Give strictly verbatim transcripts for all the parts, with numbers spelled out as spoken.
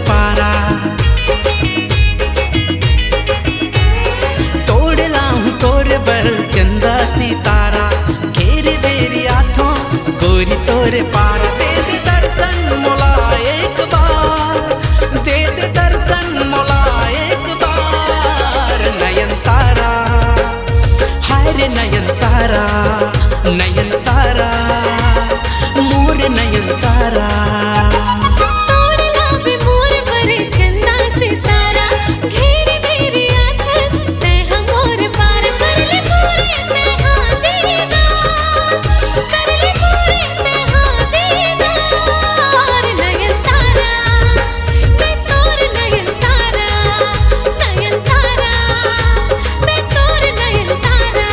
पारा। तोड़ लाहूं तोर बर चंदा सितारा, घेरी बेरी आथों गोरी तोर पारा। दे दे दर्शन मोला एक बार, दे दे दर्शन मोला एक बार। नयनतारा, हाय रे नयनतारा, नयनतारा, मोर नयनतारा। तोड़ लाबे मोर बर चंदा सितारा, घेरी बेरी आथस तैं हा मोर पारा। कर ले मोर तैं हा दीदार, कर ले मोर तैं हा दीदार। नयनतारा, मैं तोर नयनतारा, नयनतारा, मैं तोर नयनतारा।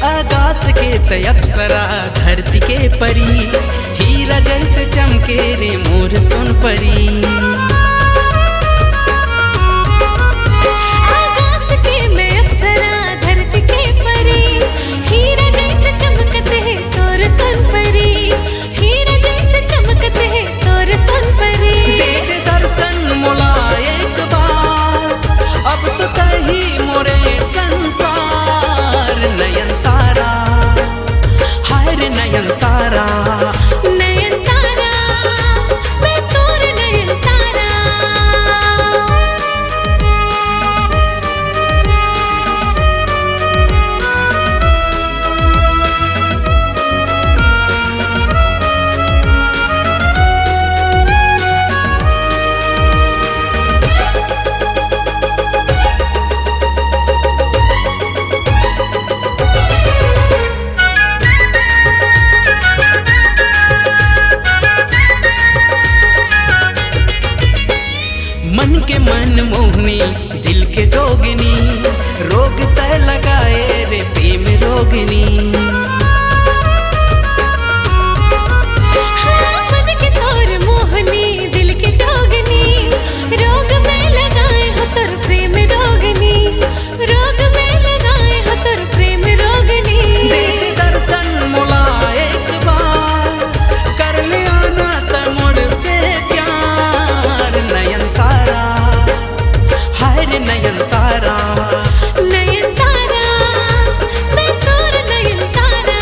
आकाश के तैं अप्सरा, धरती के परी, हीरा जैसे चमके रे मोर सोनपरी। आकाश के मैं अप्सरा, धरती के परी, हीरा जैसे चमकत हे तोर सोनपरी। हीरा जैसे चमकत हे तोर सोनपरी। दे दे दर्शन मोला एक बार, अब तो तहीं मोरे संसार। नयनतारा, हाय रे नयनतारा। नयनतारा, मैं तोर नयनतारा। मन के मन मोहनी, दिल के जोगनी, रोग तैं लगाए रे प्रेम रोगनी। हाँ, मन के तोर मोहनी, दिल के जोगनी, रोग मैं लगाए हों तोर प्रेम रोगनी, रोग मैं लगाए हों तोर प्रेम रोगनी। दे दे दर्शन मोला एक बार, कर ले आना तैं मोर से प्यार। नयनतारा, हाय रे नयनतारा। नयनतारा, मैं तोर नयनतारा।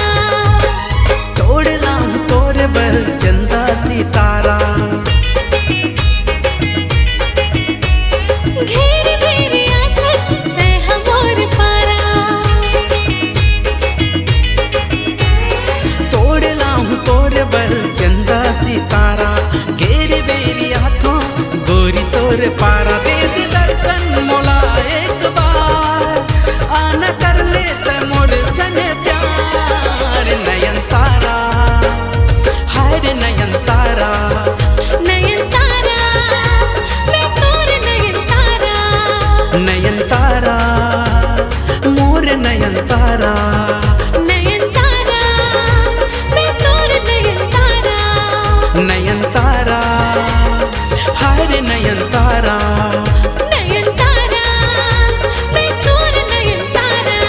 तोड़ लाहूं तोर बर चंदा सितारा। घेर घेर आथस तैं हा मोर पारा। तोड़ लाहूं तोर बर चंदा सितारा, घेर बेरी आथों गोरी तोर पारा। दे दे दर्शन मोला एक बार, आना कर ले तैं मोर सन प्यार। नयनतारा, हाय रे नयनतारा। नयनतारा, मैं तोर नयनतारा। नयनतारा, मोर नयनतारा। नयनतारा, मैं तोर नयनतारा। नयनतारा, हाय रे नयनतारा। नयनतारा, मैं तोर नयनतारा।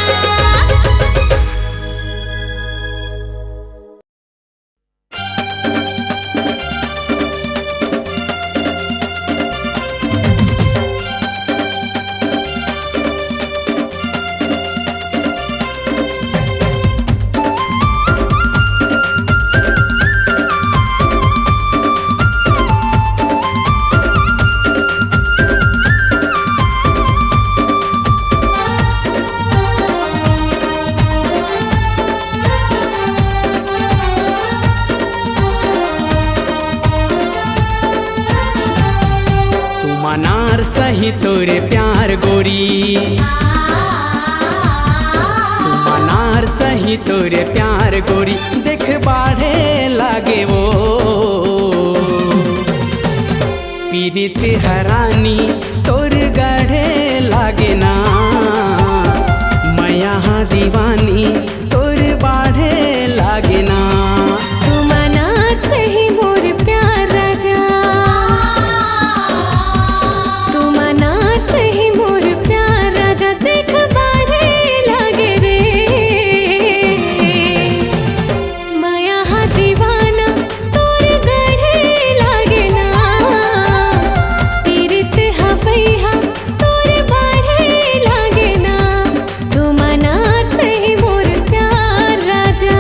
तुम अनार सही तोरे प्यार गोरी, तुम अनार सही तोरे प्यार गोरी, देख बाढ़े लागे वो। पीरित हरानी तोर गढ़े लागे ना, मया हा दीवानी तोर बाढ़े लागे ना। तुम अनार सही मोर प्यार राजा, तुम अनार सही मोर प्यार राजा, देख बाढ़े लागे रे। मया हा दीवाना तोर गढ़े लागे ना, पीरित हा पइहा तोर बाढ़े लागे ना, तुम अनार सही मोर प्यार राजा।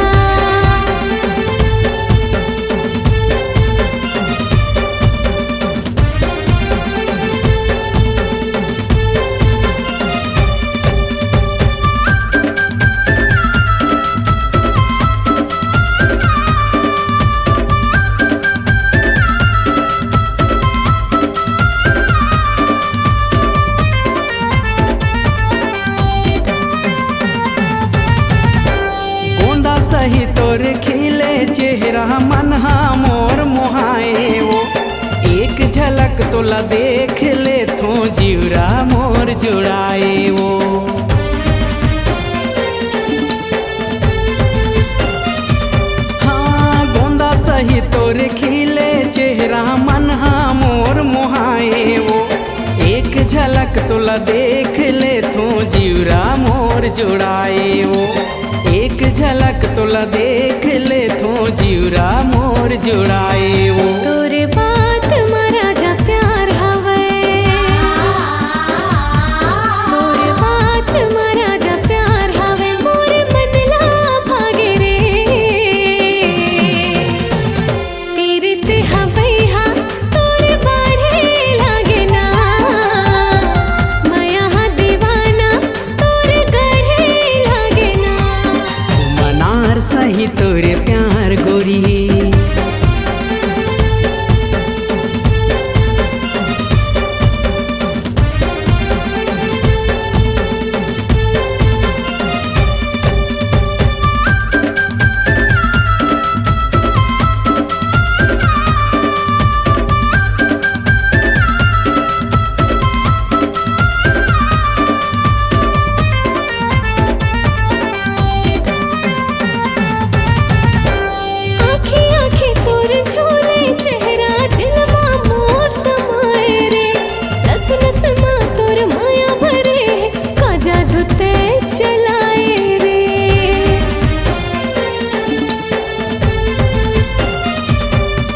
गोंदा सही तोर खिले चेहरा, मन हा मोर मोहाए वो। एक झलक तोला देख लेथों, जिउरा मोर जुड़ाए वो। हाँ, गोंदा सही तोर खिले चेहरा, मन हा मोर मोहाए वो। एक झलक तोला देख लेथों, जिउरा मोर जुड़ाए वो। एक झलक तोला देख लेथों, जिउरा मोर जुड़ाए वो। तोर बात मा राजा प्यार हवय, तोर बात मा राजा प्यार हवय, मोर मन ला भागे रे। पीरित हा पइहा तोर बाढ़े लागे ना, मया हा दीवाना तोर गढ़े लागे ना। तुम अनार सही तोर प्यार गोरी। आँखी आँखी तोर झूले चेहरा, दिल मा मोर समाए रे। नस नस मा तोर माया भरे, का जादू तैं चलाए रे।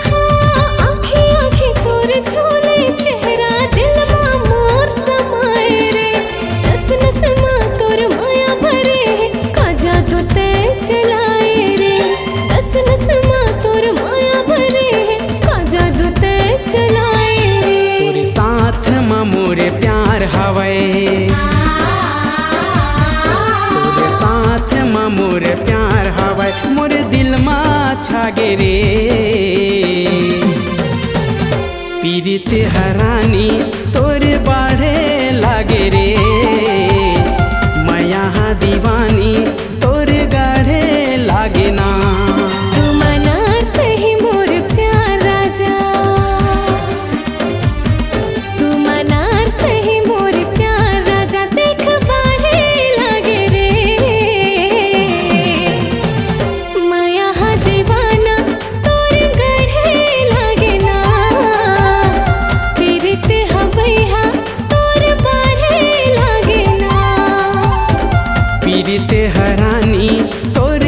हाँ, आँखी आँखी तोर झूले चेहरा, दिल मा मोर समाए रे। नस नस मा तोर माया भरे, का जादू तैं चलाए रे। नस नस मा तोर माया भरे, का जादू तैं चलाए रे। तोर साथ मा मोर प्यार हवय, तोर साथ मा मोर प्यार हवय, मोर दिल मा छागे रे। पीरित हरानी तोर बाढ़े लागे रे, मया हा दीवानी तोर गढ़े लागे ना। तुम अनार सही मोर प्यार राजा, तुम अनार सही मोर प्यार राजा, देख बाढ़े लागे रे। मया हा दीवाना तोर गढ़े लागे ना, पीरित हा पइहा तोर बाढ़े लागे ना। पीरित हरानी तोर